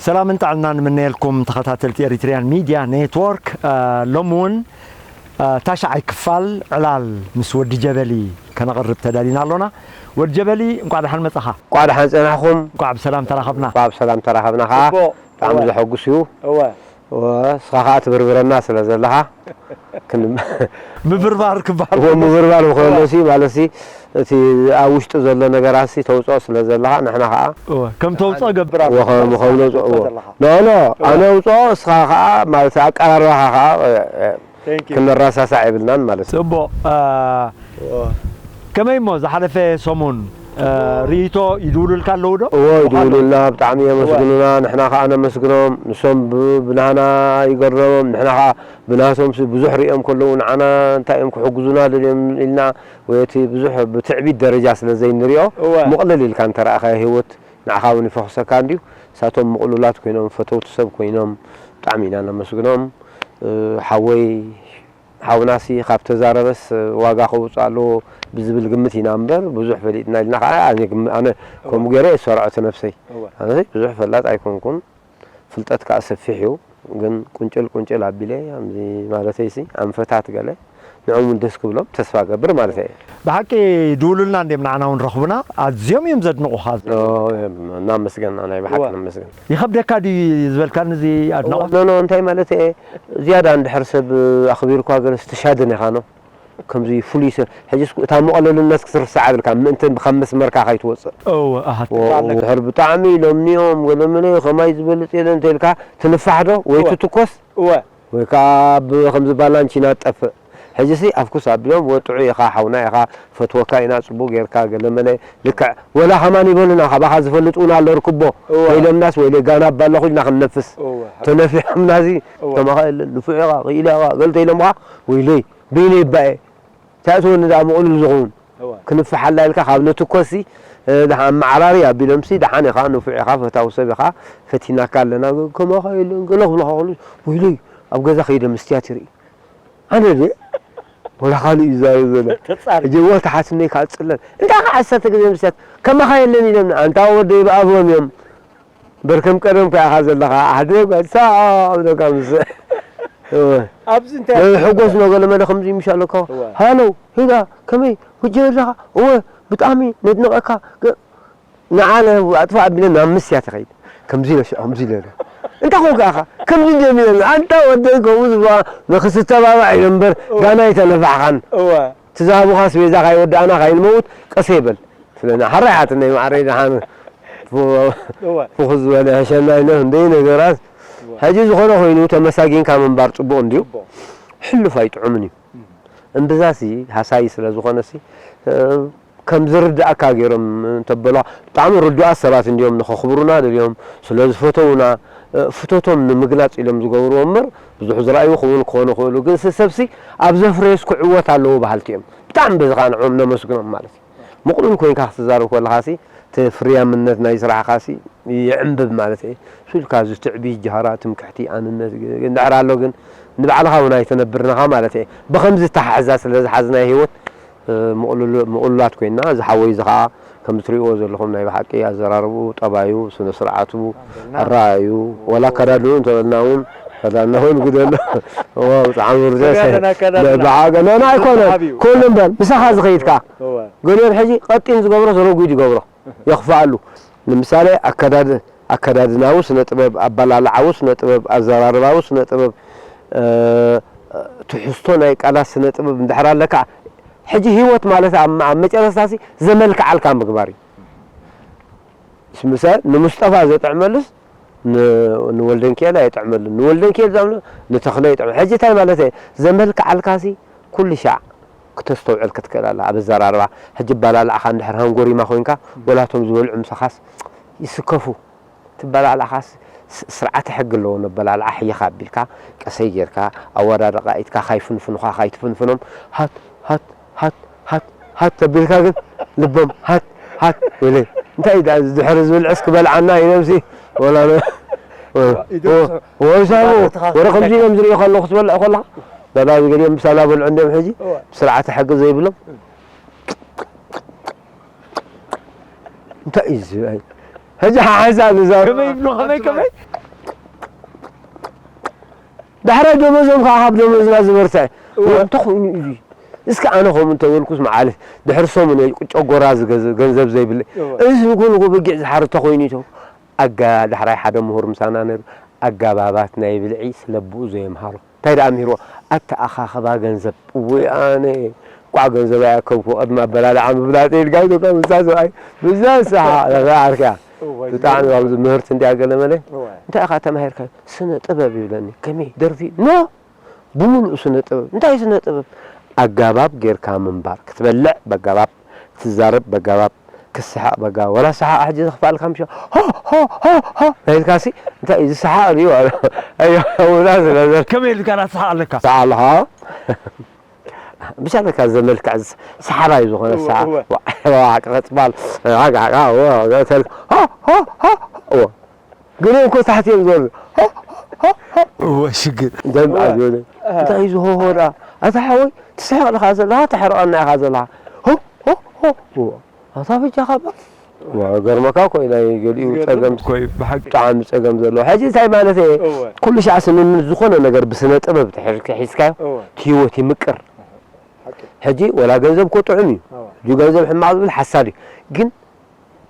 ሰላምን ጥዕናን ንምነየልኩም ተኸታተልቲ ኤሪትሪያን ሚድያ ኔትወርክ። እ፣ ሎሚ እውን፣ እ፣ ታሽዓይ ክፋል ዕላል ምስ ወዲ ጀበሊ ከነቕርብ ተዳሊና ኣሎና። ወዲ ጀበሊ፣ እንቋዕ ደሓን መጻኻ። እንቋዕ ደሓን ጸናሕኩም። እንቋዕ ብሰላም ተራኸብና። እንቋዕ ብሰላም ተራኸብና ኸዓ። ጽቡቕ። ብጣዕሚ እወ። ዘሐጉስ እዩ። እወ። እወ፣ እስኻ ኸዓ ትብርብረና ስለ ዘለኻ፣ ክን-፣ ምብርባር ክበሃል እወ፣ ከሎ። ምብርባር ምኾነሲ፣ እወ። ማለትሲ፣ እቲ ኣብ ውሽጢ ዘሎ ነገራትሲ ተውፅኦ ስለ ዘለኻ፣ ንሕና ኸዓ እወ፣ ከም ተውፅኦ ገብር ኣሎ። እወ፣ ከም፣ ከም ተውፅኦ፣ እወ። ዘለኻ። ኖ፣ ኖ፣ እወ። ኣነ ውፅኦ፣ እስኻ ኸዓ፣ ማለት፣ ኣቀራርባኻ ኸዓ፣ እ፣ እ፣ Thank you። ክንረሳሳዕ የብልናን ማለት እዩ። ጽቡቕ። አ፣ እወ። ከመይ እሞ ዝሓለፈ ሰሙን፣ አ፣ ርእይቶ ይድውሉልካ ኣለዉ ዶ? እወ፣ ይድውሉልና፣ ብጣዕሚ እወ። የመስግኑና፣ ንሕና ኸዓ ነመስግኖም፣ ንሶም ብ-፣ ብናህና ይገረሞም፣ ንሕና ኸዓ ብናቶምሲ ብዙሕ ርእዮም ከለዉ ንዓና እንታይ እዮም ክሕግዙና ደልዮም ኢልና፣ ወይ እቲ ብዙሕ ብትዕቢት ደረጃ ስለ ዘይንሪኦ፣ እወ። ምቕልል ኢልካ እንተረኣኻዮ ህይወት ንዓኻ እውን ይፈኹሰካ እንድዩ። ንሳቶም ምቕሉላት ኮይኖም፣ ፈተውቲ ሰብ ኮይኖም፣ ብጣዕሚ ኢና ነመስግኖም። እ፣ ሓወይ ሓውናሲ ካብ ተዛረበስ ዋጋ ከውፅእ ኣለዎ ብዝብል ግምት ኢና እምበር፣ ብዙሕ ፈሊጥና ኢልና ከዓ ኣነ ግም-፣ ኣነ ከምኡ ገይረ እየ ዝሰርዖ እቲ ነብሰይ። እወ። ኣነ ብዙሕ ፈላጥ ኣይኮንኩን፣ ፍልጠት ከዓ ሰፊሕ እዩ፣ ግን ቁንጭል ቁንጭል ኣቢለ ከምዚ ማለተይሲ ኣንፈታት ገለ ንዕኦም እውን ደስ ክብሎም ተስፋ ገብር ማለት እየ። ብሓቂ ድውሉልና እንድዮም ንዓና እውን ረኽቡና፣ ኣዝዮም እዮም ዘድንቑኻ። ኦ፣ እናመስገና፣ ናይ ብሓቂ እወ። ነመስገን። ይኸብደካ ድዩ ዝበልካኒ እዚ ኣድናቖት? ኖ፣ ኖ፣ እንታይ ማለት እየ፣ ዝያዳ እንድሕር ሰብ ኣኽቢርኳ ገለስ ትሻድን ኢኻ፣ ኖ? ከምዚ ፍሉይ ሰብ፣ ሕጂስ እታ መቐለልነት ክትርስዓ ብልካ፣ ምእንቲ ካብ መስመርካ ከይትወፅእ። እወ፣ ኣሃ። ዎ፣ ትላለካ። ድሕር ብጣዕሚ ኢሎምኒኦም፣ ገለመለ፣ ከማይ ዝበልፅ የለን እንተኢልካ፣ ትንፋሕ ዶ? ወይ እወ። ትትኮስ? እወ። ወይ ከዓ ብ-፣ ከምዚ ባላንቺና ትጠፍእ። ሕጂሲ ኣፍኩስ ኣቢሎም፣ ወጥዑ ኢኻ፣ ሓውና ኢኻ፣ ፈትወካ ኢና፣ ጽቡቕ ጌርካ፣ ገለመለ፣ ልክዕ፣ ወላ ከማን ይበሉና፣ ካባኻ ዝፈልጥ እውን ኣሎ፣ ርክቦ። እወ። ወይሎምናስ፣ ወይለ ጋና ባለኹ ኢልና ክንነፍስ። እወ። ተነፊሖምናዚ፣ እወ። ከማኻ የለን፣ ንፉዕ ኢኻ፣ ክኢላ ኢኻ፣ ገለ ተኢሎምኻ፣ ወይለይ፣ በይነይ እባኤ፣ እንታይ እትወኒ ደኣ ምቕሉል ዝኸውን? እወ። ክንፍሓላ ኢልካ ካብ ንትኮሲ፣ እ፣ ደሓን መዓራሪ ኣቢሎምሲ፣ ደሓን ኢኻ፣ ንፉዕ ኢኻ፣ ፈታዊ ሰብ ኢኻ፣ ፈቲናካ ኣለና፣ ከማኻ የለን፣ ገለ ክብሉኻ ከለዉ፣ ወይለይ፣ ኣብ ገዛ ከይደ መስትያት ይርኢ። ኣነ ድየ? ወላ ካልእ እዩ ዝዛረብ ዘሎ። ተጻሪ። ሕጂ እወ ተሓትነይ ክጽለል። እንታይ ከዓ ዓሰርተ ግዜ መስትያት፣ ከማኻ የለን ኢሎምኒ፣ ኣንታ ወደይ ብኣቦም እዮም። በር ከም ቀደምካ ኢኻ ዘለኻ፣ ሓደ ጓል ሳቕ ኢሎካ ምስ-፣ እወ። ኣብዚ እንታይ ናይ ሕጎስ ነው ገለ መለ ከምዚ ምሽ ኣለካ። እወ። ሃሎ፣ ሄዳ፣ ከመይ፣ ህጂ ኣለኻ? እወ፣ ብጣዕሚ ነድንቐካ። ገ-፣ ንዓለ ኣጥፋ ኣቢለ ናብ ምስያ ትኸይድ። ከምዚ ኢለ ሽዑ፣ ከምዚ ኢለ። እንታይ ኮንካ ኢኻ? ከምዚ እንድዮም ኢሎምኒ። ኣንታ ወደይ ከምኡ ዝበ-፣ ንኽትተባባዕ ኢለ እምበር፣ እወ። ጋና ኣይተነፋሕኻን። እወ። ትዛሃቡኻ ኣስቤዛ ካይወዳእና ካይንመውት ቀሰይ በል። ስለና ሓራይ ሓትነይ ማዕረይ ደሓን ፉ-፣ እወ። ፍኹስ ዝበለ ሕሸና ኢለ ክንደይ ነገራት። እወ። ሕጂ ዝኾነ ኮይኑ ተመሳጊንካ ምንባር ጽቡቕ እንድዩ። ጽቡቕ። ሕሉፍ ኣይጥዑምን እዩ። እም። እምብዛሲ ሃሳዪ ስለ ዝኾነሲ፣ እ፣ ከም ዝርድኣካ ገይሮም እንተበሏ፣ ብጣዕሚ ርዱኣት ሰባት እንድዮም፣ ንኸኽብሩና ደልዮም፣ ስለ ዝፈተዉና፣ እ፣ ፍቶቶም ንምግላጽ ኢሎም ዝገብርዎ እምበር፣ ብዙሕ ዝረኣዩ ክውን ክኾኑ ይኽእሉ፣ ግን ስ-፣ ሰብሲ ኣብ ዘፍረየስ ክዕወት ኣለዎ በሃልቲ እዮም። ብጣዕሚ በዚ ኸኣ ንዕኦም ነመስግኖም ማለት እዩ። ምቕሉል ኮይንካ ክትዛረብ ከለኻሲ፣ እቲ ፍርያምነት ናይ ስራሕኻሲ ይዕንብብ ማለት እየ። እሱ ኢልካ እዚ ትዕቢት፣ ጃህራ፣ ትምክሕቲ፣ ኣንነት እንድሕር ኣሎ ግን ንባዕልኻ እውን ኣይተነብርንኻ ማለት እየ። ብኸምዚ ተሓሕዛ ስለ ዝሓዝናዮ ህይወት፣ እ፣ ምቕሉል-፣ ምቕሉላት ኮይንና፣ እዚ ሓወይ እዚ ኸዓ ከም እትሪእዎ ዘለኹም ናይ ብሓቂ ኣዘራርብኡ፣ ጠባዩ፣ ስነ ስርዓቱ፣ ኣንበልና። ኣረኣእዩ፣ ዋላ ኣከዳድንኡ እንተበልና እውን፣ ኣከዳድና እውን ግደሎ። እዎ፣ ብጣዕሚ ርዙእ ሰብ። ብሓቂ፣ ኖ፣ ኖ፣ ኣይኮነን። ሓቢኡ። ኩሉ እምበር፣ ምሳኻ ዝኸይድ ከኣ። እወ። ገሊኦም ሕጂ ቀጢን ዝገብሮ፣ ረጒድ ይገብሮ። የኽፍኣሉ። ንምሳሌ፣ ኣከዳድ-፣ ኣከዳድናዊ ስነ ጥበብ፣ ኣበላልዓዊ ስነ ጥበብ፣ ኣዘራርባዊ ስነ ጥበብ፣ እ፣ ትሕዝቶ ናይ ቃላት ስነ ጥበብ እንድሕር ኣለካ፣ ሕጂ ህይወት ማለት ኣብ፣ ኣብ መጨረስታሲ ዘመልክዓልካ ምግባር እዩ። ምስ ምሰ-፣ ንሙስጠፋ ዘጥዕመሉስ ን-፣ ንወልደንኪኤል ኣይጥዕመሉን። ንወልደንኪኤል ዘምሉ ንተኽለ ይጥዕመ። ሕጂ እንታይ ማለት እየ? ዘመልክዓልካሲ ኩሉ ሻዕ ክተስተውዕል ክትክእል ኣላ። ኣብ ኣዘራርባ፣ ሕጂ ኣበላልዓኻ እንድሕር ሃንጎሪማ ኮይንካ፣ ወላቶም ዝበልዑ ምሳኻስ ይስከፉ። ትበላልዓኻስ ስ-፣ ስርዓተ ሕጊ ኣለዎ። ነበላልዓ ሕይኻ ኣቢልካ፣ ቀሰይ ጌርካ፣ ኣወዳድቓ ኢድካ ካይፍንፍኑኻ፣ ካይትፍንፍኖም፣ ሃት፣ ሃት፣ ሃት፣ ሃት፣ ሃት ተቢልካ ግን ልቦም ሃት፣ ሃት፣ ወይለይ። እንታይ እዩ ደኣ እዚ ድሕሪ ዝብል ዕስ ክበልዓና እዩ ነብሲ? ወላ ነ-፣ ወ-፣ ኢዶም ወ-፣ ወሳቡ፣ ተኻ-፣ ወረ ከምዚ ኢሎም ዝርእዩ ከለኹ ክትበልዕ ከለኻ፣ በላ ዝገሊኦም ምሳና በልዑ እንዲኦም ሕጂ፣ እዋ። ብስርዓተ ሕጊ ዘይብሎም። እንታይ እዩ እዚ? ኣይ፣ ሕጂ ሓሓዛ ንዛ ከመይ ይብሉ? ከመይ፣ ከመይ? ዳሕራይ ደሞዞም ከዓ ካብ ደሞዝና ዝበርትዐ። እወ። እንታይ ኮይኑ እዩ? እስኪ ኣነ ከምኡ እንተበልኩስ መዓልስ ድሕሪ ሰሙን እየ ጨጎራ ዝገዝ-፣ ገንዘብ ዘይብለይ። እወ። እዚ ንጎ ንጎ በጊዕ ዝሓርድ ተኮይኑ እዩ። ኣጋ-፣ ዳሕራይ ሓደ ምሁር ምሳና ነይሩ። ኣጋባባት ናይ ብልዒ ስለብኡ ዘየምሃሮ። እንታይ ደኣ ኣምሂርዎ? ኣተኣኻኽባ ገንዘብ። እውይ ኣነ፣ ቋዕ ገንዘብ ኣይኣከብኩ፣ ቅድሚ ኣበላልዓ ምፍላጠይ ኢልካ ኢሉ ካብ ምስታ ሰብኣይ፣ ምስዛ ንስሓ፣ እዛ ዓርኪ እያ። እዋይ፣ ብጣዕሚ እዋይ። ኣብዚ ምህርቲ እንድያ ገለ መለ። እዋይ። እንታይ ኢኻ ተማሂርካዮ? ስነ ጥበብ ይብለኒ። ከመይ? ደርፊ? ኖ! ብምሉኡ ስነ ጥበብ። እንታይ ስነ ጥበብ? ኣጋባብ ጌርካ ምንባር። ክትበልዕ በጋባብ፣ ክትዛረብ በጋባብ፣ ክስሓቕ በጋባብ። ወላ ሰሓቕ ሕጂ ዘኽፍኣልካ ምሽ፣ ሆ፣ ሆ፣ ሆ፣ ሆ፣ ናይልካሲ፣ እንታይ እዩ ዝሰሓቕ ድዩ? ኣዮ፣ ውላ ስለ ዘር-፣ ከመይ ኢልካ ናትስሓቕ ኣለካ? ሰሓቕ ኣለኻ? ብቻ ለካ ዘመልክዕ ዝ-፣ ሰሓባይ ዝኾነ እወ፣ ሰሓቕ። እወ። ዋ፣ ዋ፣ ቀጽባል፣ ዋ፣ ዋ፣ ዋ፣ ዋ፣ ተል-፣ ሆ፣ ሆ፣ ሆ፣ ሆ። ግን እኮ ታሕቲ እዮም ዝወርዱ። ሆ፣ ሆ፣ ሆ፣ ሆ። እወ፣ ሽግር። ደም እወ። ኣዝወደ። ኣሃ። እንታይ እዩ ዝሆሆ ደኣ? ኣታ ሓወይ፣ ትስሕቕ ኢኻ ዘለኻ፣ ተሕርቐና ኢኻ ዘለኻ። ሆ፣ ሆ፣ ሆ። እወ። ኣታ በጃኻ እባ። እወ፣ ገርመካ እኮ እዩ ናይ ገሊኡ ዝገርም ጸገም፣ እኮ እዩ፣ ብሓቂ። ብጣዕሚ ጸገም ዘለዎ። ሕጂ እንታይ ማለት እየ? እወ። ኩሉ ሻዕ ስምምነት ዝኾነ ነገር ብስነ ጥበብ ተሒዝካ፣ ሒዝካዮ፣ እወ። እቲ ህይወት ይምቅር። ሓቂ። ሕጂ ወላ ገንዘብ እኮ ጥዑም እዩ። እወ። ሕጂ ገንዘብ ሕማቕ ዝብል ሓሳድ እዩ። ግን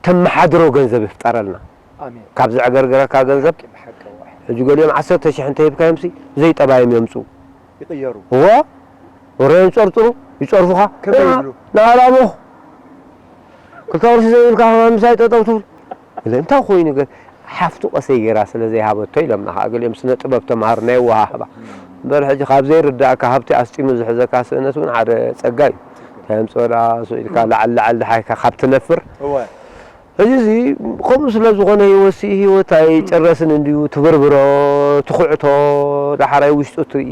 ተመሓድሮ ገንዘብ ይፍጠረልና። ኣሜን። ካብ ዘዕገርግረካ ገንዘብ፣ ብሓቂ፣ ብሓቂ፣ እወ። ሕጂ ገሊኦም ዓሰርተ ሽሕ እንተሂብካዮምሲ፣ ዘይጠባዮም የምጽኡ። ይቕየሩ። እወ፣ ወረ የንጸርጽሩ፣ ይጸርፉኻ። ከመይ እና ይብሉ? ንኣላቦ፣ ክልተ ቅርሺ ዘይብልካ ከማን ምሳይ ጠጠው ትብል። እለ፣ እንታይ ኮይኑ ግን? ሓፍቱ ቀሰይ ገይራ ስለ ዘይሃበቶ ኢሎምና። ከዓ ገሊኦም ስነ ጥበብ ተምሃር ናይ ወሃህባ። እምበር ሕጂ ካብ ዘይርዳእካ ሃብቲ ኣስጢሙ ዝሕዘካ ስእነት እውን ሓደ ጸጋ እዩ። እንታይ ኣምጽኦ ደኣ ስኢልካ ላዕሊ ላዕሊ ደሓይካ ካብ ትነፍር። እወ። እዚ እዚ ከምኡ ስለ ዝኾነ ህይወትሲ ህይወት ኣይጭረስን እንድዩ። ትብርብሮ፣ ትኹዕቶ፣ ዳሕራይ ውሽጡ ትርኢ፣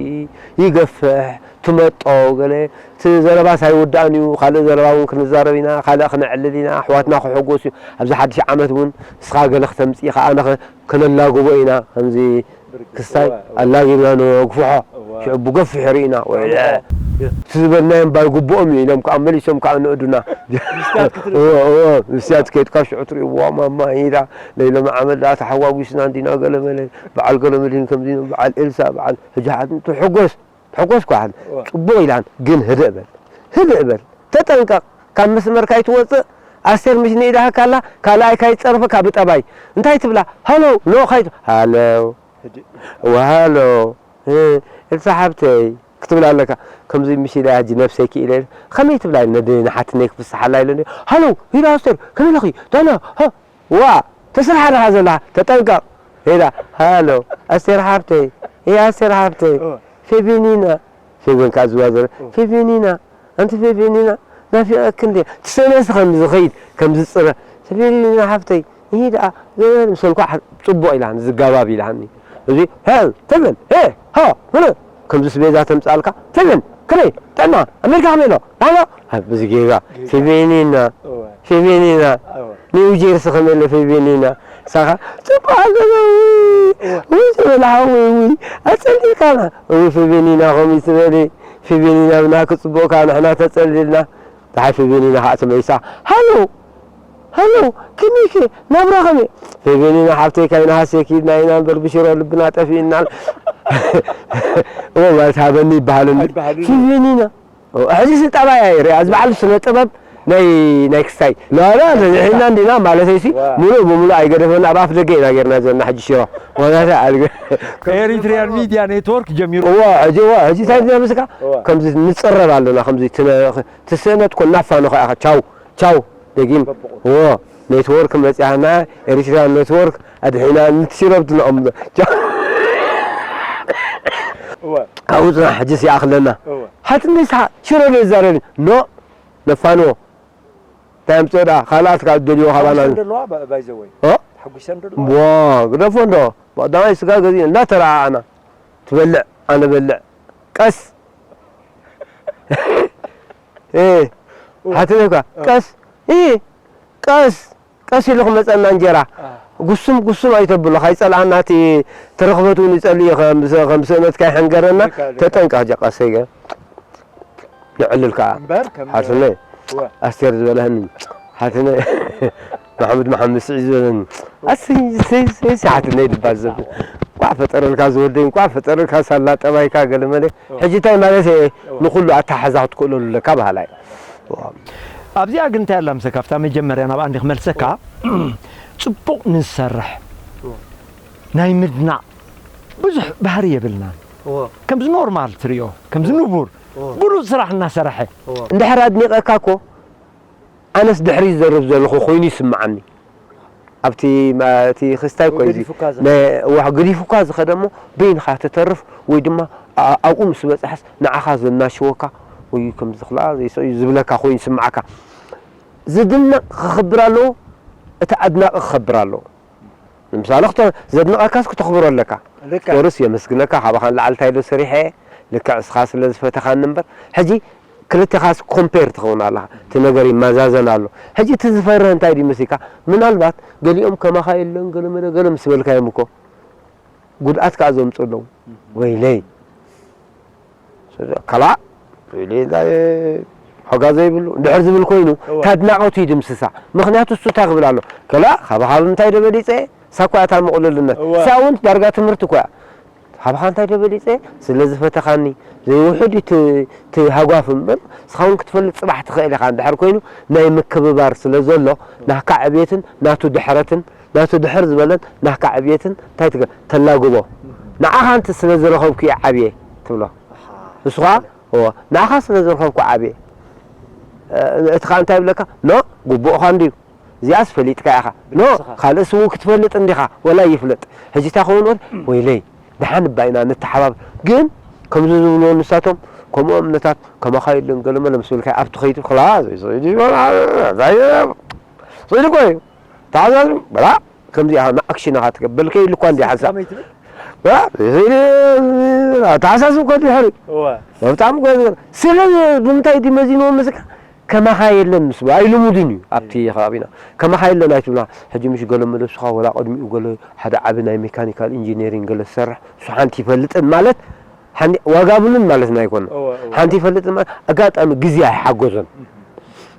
ይገፍሕ፣ ትመጦ፣ ገለ እቲ ዘረባስ ኣይውዳእን እዩ። ካልእ ዘረባ እውን ክንዛረብ ኢና፣ ካልእ ክነዕልል ኢና፣ ኣሕዋትና ክሕጎሱ እዩ። ኣብዚ ሓድሽ ዓመት እውን ንስኻ ገለ ክተምጽእ ኢኻ፣ ኣነ ኸ-፣ ከነላግቦ ኢና። ከምዚ ብርግጽ፣ ክስታይ እወ፣ እወ። ኣላጊብና ነግፍሖ። እወ። ሽዑ ብገፊሕ ርኢና፣ ወይ፣ ኣምሖ። እቲ ዝበልናዮ እምባይ ግብኦም እዩ ኢሎም ከዓ መሊሶም ከዓ ንእዱና። ምስትያት ክትርኢ። እወ፣ እወ፣ ምስትያት ከይድካ ሽዑ ትርእይዎ፣ ማማ ኢዳ፣ ለይሎሚ ዓመት ደኣ ተሓዋጒስና እንዲና ገለ መለ፣ በዓል ገለ መድህን ከምዚ፣ በዓል ኤልሳ፣ በዓል ህጂ ሓንቲ ትሕጎስ፣ ትሕጎስ ኳ ሓን፣ እወ። ጽቡቕ ኢላን፣ ግን ህድእ በል፣ ህድእ በል፣ ተጠንቀቕ፣ ካብ መስመርካ ኣይትወጽእ፣ ኣስቴር ምሽ ንኢዳኻ ካላ፣ ካልኣይ ካይጸርፈካ ብጠባይ፣ እንታይ ትብላ? ሃሎ፣ ኖ፣ ካይት-፣ ሃሎ። ህድእ። ወሃሎ፣ እ፣ ኤልሳ ሓብተይ፣ ክትብል ኣለካ። ከምዚ ምሽ ኢለ ሕጂ ነብሰይ ክኢለ ኢለ፣ ከመይ ትብላ ኢለ፣ ነደ ንሓትነይ ክፍስሓላ ኢለ፣ ሃሎ፣ ሂዳ ኣስቴር፣ ከመይ ኣለኺ? ደህና፣ ሃ፣ ዋ፣ ተስርሓ ዲኻ ዘለኻ? ተጠንቀቕ። ሄዳ፣ ሃሎ፣ ኣስቴር ሓብተይ፣ እ፣ ኣስቴር ሓብተይ፣ እ። ፌቬኒና፣ ፌቬን ከኣ ዝዋ ዘለ፣ እ። ፌቬኒና፣ ኣንቲ ፌቬኒና፣ ናፊቐኪ እንድየ። ትሰነስ ከም ዝኸይድ፣ ከም ዝጽረ፣ ፌቬኒና ሓፍተይ፣ ይሄ ደኣ፣ ገለ ምስ በልኳ፣ ጽቡቕ ኢላኒ፣ ዝጋባብ ኢላኒ። እዚ፣ ሄል፣ ፌቬን፣ ሄ፣ ሃ፣ ምነ፣ ከምዚ ስቤዛ ተምጻልካ፣ ፌቬን፣ ከመይ፣ ጥዕና፣ ኣሜሪካ ከመይ ኣሎ? ደሓን ዶ? ኣብ፣ እዚ ጌጋ፣ ጌጋ። ፌቬኒና፣ እወ። ፌቬኒና። እወ። ኒው ጀርሲ ከመለ ፌቤኒና ሳኻ ጽቡቕ ኣለና። ውይ ውይ ዝበላ ሓወይ ውይ ኣጸሊእካና። ውይ ፌቤኒና ከምኡ ትበሊ። ፌቤኒና ብናኪ ጽቡቕካ ንሕና ተጸሊልና። ደሓይ ፌቤኒና ከዓ ተመሊሳ ሃሎ ሃሎ ከመይከ ናብራ ከመይ? ፌቤኒና ሓብተይ ካብ ናሃሴ ኪድና ኢና እምበር ብሽሮ ልብና ጠፊእና። እሞ ማለት ሃበኒ ይበሃለኒ። ፌቤኒና ሕጂ ሲ ጠባይ ኣይርኣ እዚ በዓል ስነ ጥበብ ናይ ናይ ክስታይ ላላ ሒና እንዲና ማለት ሲ ሙሉእ ብሙሉእ ኣይገደፈና ኣብ ኣፍ ደገ ኢና ጌርና ዘለና ሕጂ ሽሮ ወላታ ኣልገ ኤሪትሪያን ሚድያ ኔትወርክ ጀሚሩ። እዋ ሕጂ እዋ ሕጂ እንታይ ዝነብስካ ከምዚ ንጸረብ ኣለና ከምዚ ትስእነት ኮ ናፋ ንኸ ቻው ቻው ደጊም እዎ ኔትወርክ መጽያና ኤሪትሪያን ኔትወርክ ኣድሒና ንትሽረብ ትነቐምዶ ኣብኡ ጽናሕ ሕጂስ ይኣኽለና ሓትኒ ሽሮ ዶ ይዛረብ ኖ ነፋንዎ እንታይ ኣምጽኦ ደኣ ካልኣት ካብ ዝደልይዎ ካባና ሓጒሰን ደለዋ ባይዘወይ ኦ ሓጒሰን ደለዋ ዋ ግደፎ እንዶ ብቐዳማይ ስጋ ገዚኡ እናተረኣኣና ትበልዕ ኣነ በልዕ ቀስ እ ሓትነይ እኳ ቀስ እ ቀስ ቀስ ኢሉ ክመጸና እንጀራ ጉስም ጉስም ኣይተብሎ ካይጸልኣና እቲ ተረኽበት እውን ይጸልእ እዩ ከም ስእነትካ ይሕንገረና ተጠንቀቕ ጀ ቀሰይ ገ ንዕልል ከዓ እምበር ከም ሓትነይ እወ ኣስቴር ዝበለህኒ ሓትነይ ማሕሙድ መሓመድ ስዒድ ዝበለኒ ኣሰይ ሰይ ሰይ ሰይ ሓትነይ ድባል ዘብል እንኳዕ ፈጠረልካ ዝወደይ እንኳዕ ፈጠረልካ ሳላ ጠባይካ ገለመለ ሕጂ እንታይ ማለት እየ ንኩሉ ኣተሓሕዛ ክትክእለሉ ኣለካ በሃላይ ኣብዚኣ ግን እንታይ ኣላ ምሰካ ኣብታ መጀመርያ ናብኣ እንዲ ክመልሰካ ጽቡቕ ንሰርሕ ናይ ምድናቕ ብዙሕ ባህሪ የብልናን ከምዚ ኖርማል ትሪኦ ከምዚ ንቡር ብሉፅ ስራሕ እናሰረሐ እንድሕር ኣድኒቐካ እኮ ኣነስ ድሕሪ ዝዘርብ ዘለኹ ኮይኑ ይስምዓኒ ኣብቲ እቲ ክስታይ ኮ ገዲፉካ ዝኸደ። ገዲፉካ ዝኸደ እሞ በይንኻ ተተርፍ ወይ ድማ ኣብኡ ምስ በፅሐስ ንዓኻ ዘናሽወካ ወይ ከምዚ ክላ ዘይሰ ዝብለካ ኮይኑ ይስምዓካ ዝድነቕ ክኽብር ኣለዎ እቲ ኣድናቒ ክኸብር ኣለዎ ንምሳሌ ክተ ዘድንቐካስ ክተኽብሮ ኣለካ ልክዕ ኦርስ የመስግነካ ካባኻ ንላዕሊ እንታይ ዶ ሰሪሐ እየ ልክዕ እስኻ ስለ ዝፈተኻኒ እምበር ሕጂ ክልተኻስ ኮምፔር ትኸውን ኣለኻ እቲ ነገር ይመዛዘን ኣሎ ሕጂ እቲ ዝፈርህ እንታይ ድዩ መሲልካ ምናልባት ገሊኦም ከማኻ የለን ገለ መለ ገለ ምስ በልካዮም እኮ ጉድኣት ከዓ ዘምፁ ኣለዉ ወይለይ ከላ ወይለይ እንታይ ሓጋ ዘይብሉ እንድሕር ዝብል ኮይኑ ታድናቐቱ ይድምስሳ ምክንያቱ እሱ እንታይ ክብል ኣሎ ከላ ካብ ሃብ እንታይ ደበሊፀ ሳኳ እታ ምቕሉልነት እሳ እውን ዳርጋ ትምህርቲ እኮ እያ ሃብኻ እንታይ ዶ በሊፀ ስለ ዝፈተኻኒ ዘይውሕድ እዩ እቲ ሃጓፍ እምበር ንስኻ እውን ክትፈልጥ ፅባሕ ትኽእል ኢኻ እንድሕር ኮይኑ ናይ ምክብባር ስለ ዘሎ ናካ ዕብየትን ናቱ ድሕረትን ናቱ ድሕር ዝበለን ናካ ዕብየትን እንታይ ትገ ተላግቦ ንዓኻ ኣንቲ ስለ ዝረኸብኩ እየ ዓብየ ትብሎ ንሱ ከዓ እዎ ንዓኻ ስለ ዝረኸብኩ ዓብየ እቲ ከዓ እንታይ ይብለካ ኖ ግቡእኻ እንድዩ እዚኣስ ፈሊጥካ ኢኻ ኖ ካልእ ስዉ ክትፈልጥ እንዲኻ ወላ ይፍለጥ ሕጂ እንታይ ክኸውን ወል ወይለይ ደሓን እባ ኢና ንተሓባበር ግን ከምዚ ዝብልዎ ንሳቶም ከምኡ እምነታት ከማኻ የለን ገለመለ ምስ በልካ ኣብቲ ኸይዱ ክላ ስኢሉ እኮ እዩ ተሓዛዝም በላ ከምዚ ኢኻ ንኣክሽን ኢኻ ትገብር በልከ ኢሉ እኳ እንዲ ሓንሳብ ተሓሳስብ እኮ ድሕሪ ብጣዕሚ ጎበዝ ገይሩ። ስለ ብምንታይ ድዩ መዚንዎ መስልካ? ከማኻ የለን ምስ በሉ ኣይልሙድን እዩ ኣብቲ ከባቢና። ከማኻ የለን ኣይትብላ። ሕጂ ምሽ ገለ መለሱኻ ወላ ቅድሚኡ ገለ ሓደ ዓቢ ናይ ሜካኒካል ኢንጂነሪንግ ገለ ዝሰርሕ እሱ ሓንቲ ይፈልጥን ማለት ሓንቲ ዋጋ ብሉን ማለትና ኣይኮነ። እወ፣ እወ። ሓንቲ ይፈልጥን ማለት ኣጋጣሚ ግዜ ኣይሓገዞን።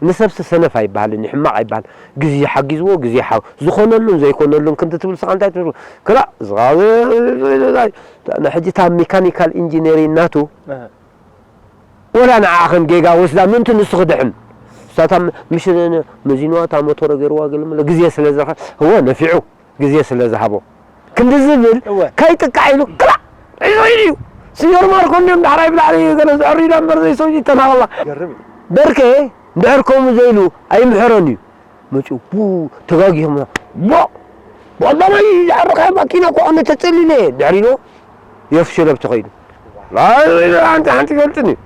ንሰብሲ ሰነፍ ኣይበሃልን እዩ፣ ሕማቕ ኣይበሃል። ግዜ ሓጊዝዎ፣ ግዜ ሓ ዝኾነሉን ዘይኮነሉን ክንዲ ትብል ስኻ እንታይ ትብሉ? ክላእ ንሕጂ እታ ሜካኒካል ኢንጂነሪን ናቱ እህ። ወላ ንዓኣ ከም ጌጋ ወስዳ ምእንቲ ንሱ ክድሕን። እሳታ ምሽ መዚንዋ እታ ሞቶረ ገይርዋ ገለ መለ ግዜ ስለ ዝረኸ እወ ነፊዑ ግዜ ስለ ዝሃቦ። ክንዲ ዝብል እወ። ከይጥቃዕ ኢሉ ክላእ ሒዞ ኢሉ እዩ። ስዮር ማርኮ እንዲዮም ዳሕራይ ብላዕሊ ገለ ዘዕርዩላ እምበር ዘይሰው ይተናኸላ። ገርም እዩ። በርከ እንድሕር ከምኡ ዘይሉ ኣይምሕሮን እዩ። መፂኡ ቡ ተጋጊኹም ቦ ብቐዳማይ ዝዓረኻዮ ማኪና እኮ ኣነ ተፀሊለ እየ ድሕሪኖ የፍሽለብ ተኸይዱ ሓንቲ ሓንቲ ይፈልጥን እዩ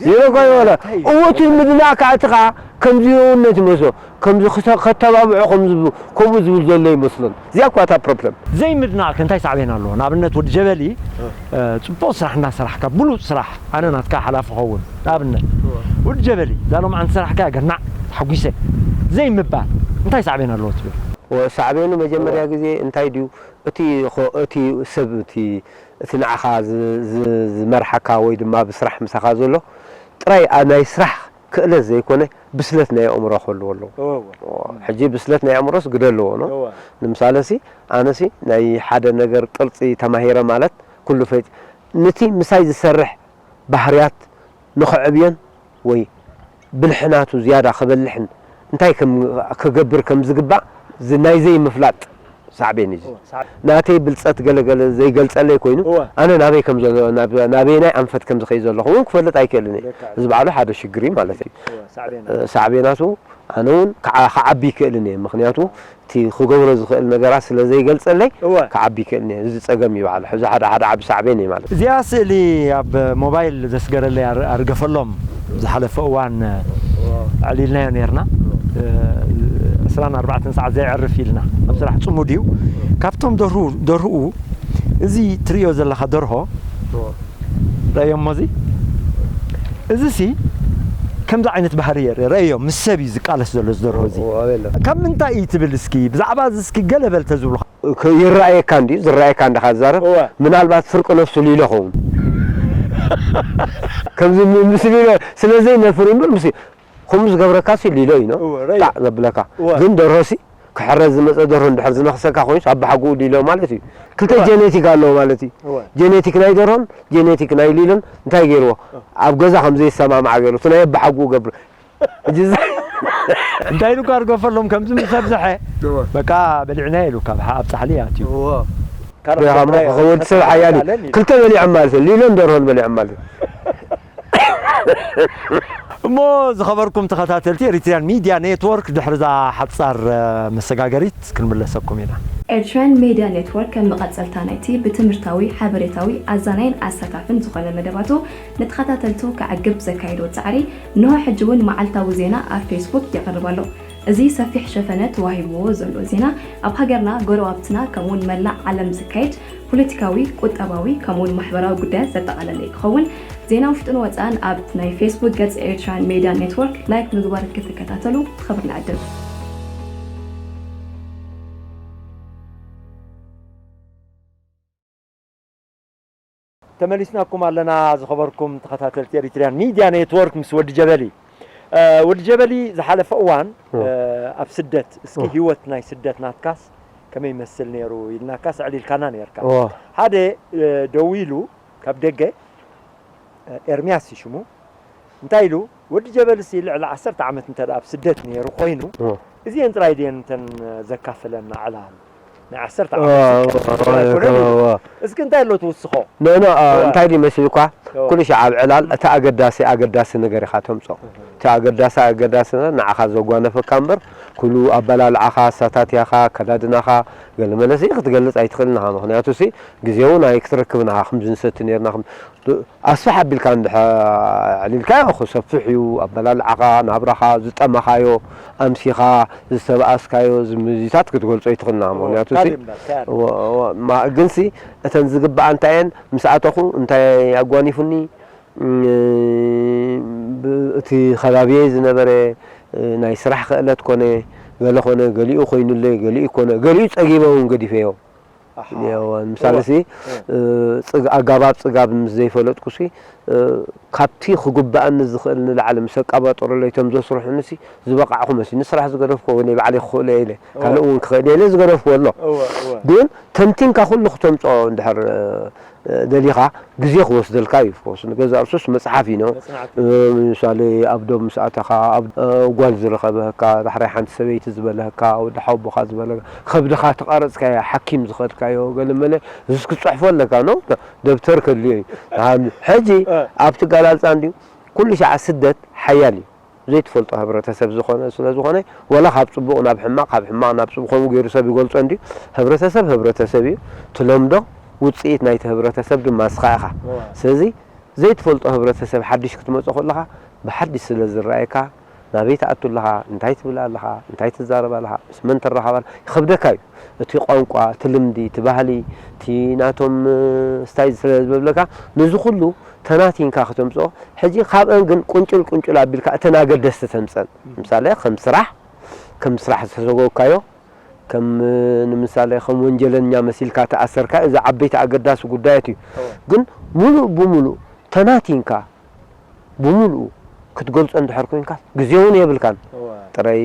ዜሮ እኳ ይበለ እወቱ ምድናእ ከዓ እቲ ከዓ ከምዚ የውነት ይመስሎ ከምዚ ክተ- ከተባብዖ ከምዚ ብ- ከምኡ ዝብል ዘሎ ይመስሎን እዚኣ እኳ እታ ፕሮብለም ዘይምድናቕ ከ እንታይ ሳዕቤን ኣለዎ? ንኣብነት ወዲ ጀበሊ እ፣ ጽቡቕ ስራሕ እናሰራሕካ ብሉጽ ስራሕ ኣነ ናትካ ሓላፊ ኸውን ንኣብነት ወዲ ጀበሊ እዛ ሎምዓንቲ ስራሕካ ገናዕ ተሓጒሰ ዘይምባል እንታይ ሳዕቤን ኣለዎ ትብል? ወ-፣ ሳዕቤኑ መጀመርያ ግዜ እንታይ ድዩ? እቲ ኾ-፣ እቲ ሰብ፣ እቲ፣ እቲ ንዓኻ ዝ-፣ ዝ-፣ ዝመርሓካ ወይ ድማ ብስራሕ ምሳኻ ዘሎ ጥራይ ኣ-፣ ናይ ስራሕ ክእለት ዘይኮነ፣ ብስለት ናይ ኣእምሮ ክህልዎ ኣለዎ። እወ፣ እወ። እወ፣ ሕጂ ብስለት ናይ ኣእምሮስ ግደ ኣለዎ፣ ኖ? እወ። ንምሳለሲ፣ ኣነሲ ናይ ሓደ ነገር ቅርጺ ተማሂረ ማለት፣ ኩሉ ፈይጥ-፣ ነቲ ምሳይ ዝሰርሕ ባህርያት ንኸዕብዮን ወይ ብልሒ ናቱ ዝያዳ ከበልሕን እንታይ ከም ክገብር ከም ዝግባእ ዝ-፣ ናይ ዘይምፍላጥ ሳዕቤን እዩ። እወ፣ ሳዕ- ናተይ ብልጸት ገለ ገለ ዘይገልጸለይ ኮይኑ፣ እወ። ኣነ ናበይ ከም ዘሎ፣ ናብ-፣ ናበየናይ ኣንፈት ከም ዝኸይድ ዘለኹ እውን ክፈልጥ ኣይክእልን እየ። ልክዕ። እዚ ባዕሉ ሓደ ሽግር እዩ ማለት እዩ። እወ፣ ሳዕቤን። እ፣ ሳዕቤናቱ ኣነ እውን ክዓ-፣ ክዓቢ ይክእልን እየ። ምኽንያቱ እቲ ክገብሮ ዝኽእል ነገራት ስለ ዘይገልጸለይ እወ። ክዓቢ ይክእልን እየ። እዚ ጸገም እዩ ባዕሉ። እዚ ሓደ፣ ሓደ ዓቢ ሳዕቤን እዩ ማለት እዩ። እዚኣ ስእሊ ኣብ ሞባይል ዘስገረለይ ኣር-፣ ኣርገፈሎም ዝሓለፈ እዋን እወ። ኣዕሊልናዮ ነርና። እወ። እ፣ ዕስራን ኣርባዕተን ሰዓት ዘየዕርፍ ኢልና ኣብ ስራሕ ጽሙድ እዩ። እወ። ካብቶም ደርሁ-፣ ደርሁ እዚ ትርእዮ ዘለኻ ደርሆ እወ። ረእዮሞ እዚ? እዚሲ ከምዚ ዓይነት ባህሪ የርኢ። ረእዮ፣ ምስ ሰብ እዩ ዝቃለስ ዘሎ እዚ ደርሆ እዚ። እወ፣ ኣበሎ። ካብ ምንታይ እዩ ትብል እስኪ? ብዛዕባ እዚ እስኪ ገለ በል ተዝብሉኻ። ክ-፣ ይረኣየካ እንድዩ፣ ዝረኣየካ እንድኻ ትዛረብ። እወ። ምናልባት ፍርቂ ነፍሱ ሊሎ ኸውን። ከምዚ ም-፣ ምስ ሊሎ ስለ ዘይነፍር እምበር ምስ ከምኡ ዝገብረካ ሲ ሊሎ እዩ፣ ኖ? እወ፣ ረእዮ። ጣዕ ዘብለካ። እወ። ግን ደርሆ ሲ ክሕረድ ዝመጸ ደርሆ እንድሕር ዝነኽሰካ ኮይኑስ፣ ኣባሓጎኡ ሊሎ ማለት እዩ። ክልተ እወ። ጀኔቲክ ኣለዎ ማለት እዩ። እወ። ጀኔቲክ ናይ ደርሆን ጀኔቲክ ናይ ሊሎን እንታይ ገይርዎ? እወ። ኣብ ገዛ ከም ዘይሰማማዕ ገይሩ፣ እቲ ናይ ኣባሓጎኡ ገብር። ሕጂ እዚ እንታይ ኢሉ ካርጎፈሎም ከምዚ ምስ ኣብዝሐ፣ እወ። በቃ በሊዕና ኢሉ ካብ ሓ-፣ ኣብ ጻሕሊ ኣትዩ። እወ። ሪኻ እሞ፣ ወዲ ሰብ ሓያል እዩ። ክልተ በሊዖም ማለት እዩ። ሊሎን ደርሆን በሊዖም ማለት እዩ። እሞ ዝኸበርኩም ተኸታተልቲ ኤሪትሪያን ሚድያ ኔትወርክ፣ ድሕሪ እዛ ሓጻር፣ እ፣ መሰጋገሪት ክንምለሰኩም ኢና። ኤርትራን ሜድያ ኔትወርክ ከም መቐጸልታ ናይቲ ብትምህርታዊ፣ ሓበሬታዊ፣ ኣዛናይን ኣሳታፍን ዝኾነ መደባቱ ንተኸታተልቱ ከዕግብ ዘካየዶ ጻዕሪ፣ እንሆ ሕጂ እውን መዓልታዊ ዜና ኣብ ፌስቡክ የቕርብ ኣሎ። እዚ ሰፊሕ ሸፈነ ተዋሂብዎ ዘሎ ዜና፣ ኣብ ሃገርና፣ ጎረባብትና፣ ከምኡውን መላእ ዓለም ዝካየድ ፖለቲካዊ፣ ቁጠባዊ፣ ከምኡውን ማሕበራዊ ጉዳያት ዘጠቓለለ ክኸውን፣ ዜና ውሽጥን ወጻእን ኣብ ናይ ፌስቡክ ገጽ ኤርትራን ሜድያ ኔትወርክ ላይክ ምግባር ክትከታተሉ ብኽብሪ ንዕድም። ተመሊስናኩም ኣለና ዝኸበርኩም ተኸታተልቲ ኤሪትሪያን ሚድያ ኔትወርክ ምስ ወዲ ጀበሊ። እ፣ ወዲ ጀበሊ ዝሓለፈ እዋን፣ እ። እ፣ ኣብ ስደት፣ እስኪ እ። ህይወት ናይ ስደት ናትካስ ከመይ ይመስል ነይሩ ኢልናካስ ኣዕሊልካና ነርካ። እ። ሓደ፣ እ፣ ደዊሉ ካብ ደገ፣ እ፣ ኤርምያስ እዩ ሽሙ። እንታይ ኢሉ? ወዲ ጀበልሲ ልዕሊ ዓሰርተ ዓመት እንተ ደኣ ኣብ ስደት ነይሩ ኮይኑ፣ እ። እዚኤን ጥራይ ድየን እንተን ዘካፍለና ዕላል? ናይ ዓሰርተ እ፣ ዓመት ስደት እ፣ ጥራይ እ፣ ኣይኮነን ኢሉ። እ። እስኪ እንታይ ኣሎ ትውስኾ? ኖ፣ ኖ፣ እ፣ እወ። እንታይ ድዩ መሲሉኳ? እወ። ኩሉ ሻዕ ኣብ ዕላል እቲ ኣገዳሲ፣ ኣገዳሲ ነገር ኢኻ ተምጽኦ። እህ። እቲ ኣገዳሲ፣ ኣገዳሲ ነገር ንዓኻ ዘጓነፈካ እምበር፣ ኩሉ ኣበላልዓኻ፣ ኣሳታትያኻ፣ ኣከዳድናኻ፣ ገለ መለሲ ክትገልጽ ኣይትኽእልን ኢኻ። ምኽንያቱ ሲ፣ ግዜ እውን ኣይክትረክብን ኢኻ፣ ከምዚ ንሰቲ ነርና፣ ከም ኣስፍሕ ኣቢልካ እንድሕር ኣዕሊልካዮ፣ ክሰፍሕ እዩ። ኣበላልዓኻ፣ ናብራኻ፣ ዝጠመኻዮ፣ ኣምሲኻ፣ ዝተባኣስካዮ፣ ዝምዚታት ክትገልጾ ኣይትኽእልና። እወ፣ ምኽንያቱ ሲ፣ ካልእ እምበር፣ ካልእ። እወ፣ እወ፣ ማ-፣ ግንሲ፣ እተን ዝግብኣ እንታይ እየን? ምስ ኣተኹ እንታይ ኣጓኒፉኒ? እም፣ ብ-፣ እቲ ከባቢየ ዝነበረ፣ እ፣ ናይ ስራሕ ክእለት ኮነ፣ ገለ ኮነ፣ ገሊኡ ኮይኑለይ፣ ገሊኡ ኮነ፣ ገሊኡ ጸጊበ እውን ገዲፈዮ። ኣሓ። የወ፣ ምሳሌ እወ። ሲ፣ እወ። እ፣ ጽግ-፣ ኣጋባብ ጽጋብ ምስ ዘይፈለጥኩ ሲ፣ እ፣ ካብቲ ክጉብኣኒ ዝኽእል ንላዕሊ ምስ ኣቃባጠሩለይ እቶም ዘስርሑኒ ሲ፣ ዝበቃዕኩ መሲ፣ ንስራሕ ዝገደፍኩ ወይ ናይ ባዕለይ ክኽእሎ እየ ኢለ፣ እወ። ካልእ እውን ክኽእል እየ ኢለ ዝገደፍኩ ኣሎ። እወ፣ እወ። ግን ተንቲንካ ኩሉ ክተምጽኦ እንድሕር፣ እ፣ እ፣ ደሊኻ ግዜ ክወስደልካ እዩ። ኦፍኮርስ፣ ንገዛእ ርእሱስ መጽሓፍ እዩ፣ ኖ? መጽናዕቲ። እ፣ ምሳሌ ኣብ ዶብ ምስ ኣተኻ፣ ኣብ፣ እ፣ ጓል ዝረኸበካ፣ ዳሕራይ ሓንቲ ሰበይቲ ዝበለካ፣ ወዲ ሓወቦኻ ዝበለካ፣ ከብድኻ ተቐረጽካዮ፣ ሓኪም ዝኸድካዮ፣ ገለ መለ፣ እሱስ ክትጽሕፎ ኣለካ፣ ኖ? ደብተር ከድልዮ እዩ። ኣም-፣ ሕጂ እ። ኣብቲ ገላልጻ እንድዩ፣ ኩሉ ሻዕ ስደት ሓያል እዩ። ዘይትፈልጦ ህብረተሰብ ዝኾነ ስለ ዝኾነ፣ ወላ ካብ ጽቡቕ ናብ ሕማቕ፣ ካብ ሕማቕ ናብ ጽቡቕ ከምኡ ገይሩ ሰብ ይገልጾ እንድዩ። ህብረተሰብ ህብረተሰብ እዩ። ትለምዶ ውጽኢት ናይቲ ህብረተሰብ ድማ ንስኻ ኢኻ። እወ። ስለዚ ዘይትፈልጦ ህብረተሰብ ሓድሽ ክትመጾ ከለኻ፣ ብሓድሽ ስለ ዝረኣየካ፣ ናበይ ትኣቱ ኣለኻ፣ እንታይ ትብል ኣለኻ፣ እንታይ ትዛረብ ኣለኻ፣ ምስ መን ትራኸብ ኣለኻ፣ ይኸብደካ እዩ። እቲ ቋንቋ፣ እቲ ልምዲ፣ እቲ ባህሊ፣ እቲ ናቶም፣ እ፣ ስታይል ስለ ዝበብለካ፣ ነዚ ኩሉ ተናቲንካ ከተምጽኦ፣ ሕጂ ካብአን ግን ቁንጭል ቁንጭል ኣቢልካ እተን ኣገደስቲ ተምጸን። ምሳሌ፣ ከም ስራሕ፣ ከም ስራሕ ዝተሰጎግካዮ፣ ከም ንምሳሌ ከም ወንጀለኛ መሲልካ ተኣሰርካ፣ እዚ ዓበይቲ ኣገዳሲ ጉዳያት እዩ። እወ። ግን ሙሉእ ብሙሉእ ተናቲንካ፣ ብሙሉኡ ክትገልጾ እንድሕር ኮንካ፣ ግዜ እውን የብልካን። እወ። ጥራይ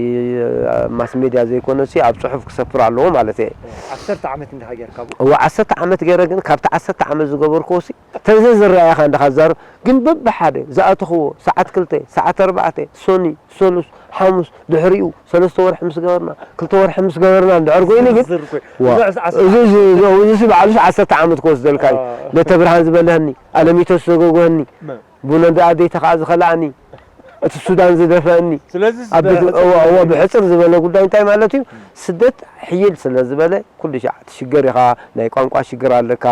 ኣብ ማስ ሜድያ ዘይኮነሲ ኣብ ጽሑፍ ክሰፍር ኣለዎ ማለት እየ። እወ። ዓሰርተ ዓመት እንዲኻ ጌርካ ብኡ? እወ፣ ዓሰርተ ዓመት ገይረ፣ ግን ካብቲ ዓሰርተ ዓመት ዝገበርክዎሲ፣ ተዘ ዝረኣየኻ እንዲኻ ትዛረብ፣ ግን በብሓደ ዝኣተኽዎ ሰዓት ክልተ፣ ሰዓት ኣርባዕተ፣ ሶኒ፣ ሰሉስ፣ ሓሙስ፣ ድሕሪኡ ሰለስተ ወርሒ ምስ ገበርና፣ ክልተ ወርሒ ምስ ገበርና እንድሕር ኮይኑ ግን፣ ዝርዝር እኮ እዩ። ዋ፣ ብዙሕ ሰዓት እዚ፣ እዚ፣ እዚ፣ እዚ፣ እዚ ባዕሉስ ዓሰርተ ዓመት ክወስደልካ እዩ። ኣዎ። ለተ ብርሃን ዝበለኒ፣ ኣለሚቶ ዝሰጎጎኒ፣ መ- ቡነ ኣደይ ተኸኣ ዝኸልኣኒ፣ እቲ ሱዳን ዝደፈእኒ፣ ስለዚ ኣብ ስደት ብት-፣ እወ፣ እወ፣ ብሕጽር ዝበለ ጉዳይ እንታይ ማለት እዩ? ስደት ሕይል ስለ ዝበለ፣ ኩሉ ሻዕ ትሽገር ኢኻ። ናይ ቋንቋ ሽግር ኣለካ፣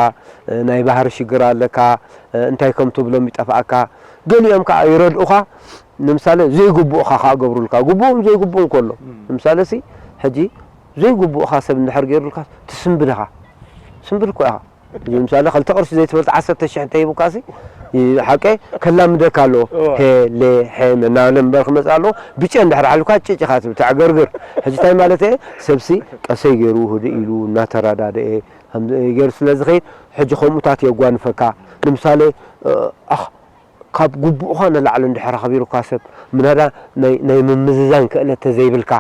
ናይ ባህሪ ሽግር ኣለካ፣ እንታይ ከም ትብሎም ይጠፍኣካ። ገሊኦም ከኣ ይረድኡኻ፣ ንምሳሌ ዘይግቡእኻ ከኣ ገብሩልካ። ግቡእን ዘይግቡእን ከሎ፣ እም። ንምሳሌ ሲ፣ ሕጂ ዘይግቡእኻ ሰብ እንድሕር ገይሩልካ፣ ትስንብድ ኢኻ። ስንብድ እኮ ኢኻ። ንምሳሌ፣ ክልተ ቅርሺ ዘይትፈልጥ ዓሰርተ ሽሕ እንተሂቡካሲ፣ ይ-፣ ሓቀይ ከላምደካ ኣለዎ። እወ። ሄ፣ ሌ፣ ሄ እናበለ እምበር ክመጽእ ኣለዎ። ብጨ እንድሕር ሓሊፍካ ጭጭ ኢኻ ትብል፣ ተዕገርግር። ሕጂ እንታይ ማለት እየ? ሰብሲ ቀሰይ ገይሩ፣ ህድእ ኢሉ፣ እናተረዳድኤ፣ ከም ገይሩ ስለ ዝኸይድ፣ ሕጂ ከምኡታት የጓንፈካ። ንምሳሌ፣ እ፣ ኣኽ፣ ካብ ግቡእኻ ንላዕሊ እንድሕር ኣኽቢሩካ ሰብ፣ ምናዳ ናይ፣ ናይ ምምዝዛን ክእለት ተዘይብልካ፣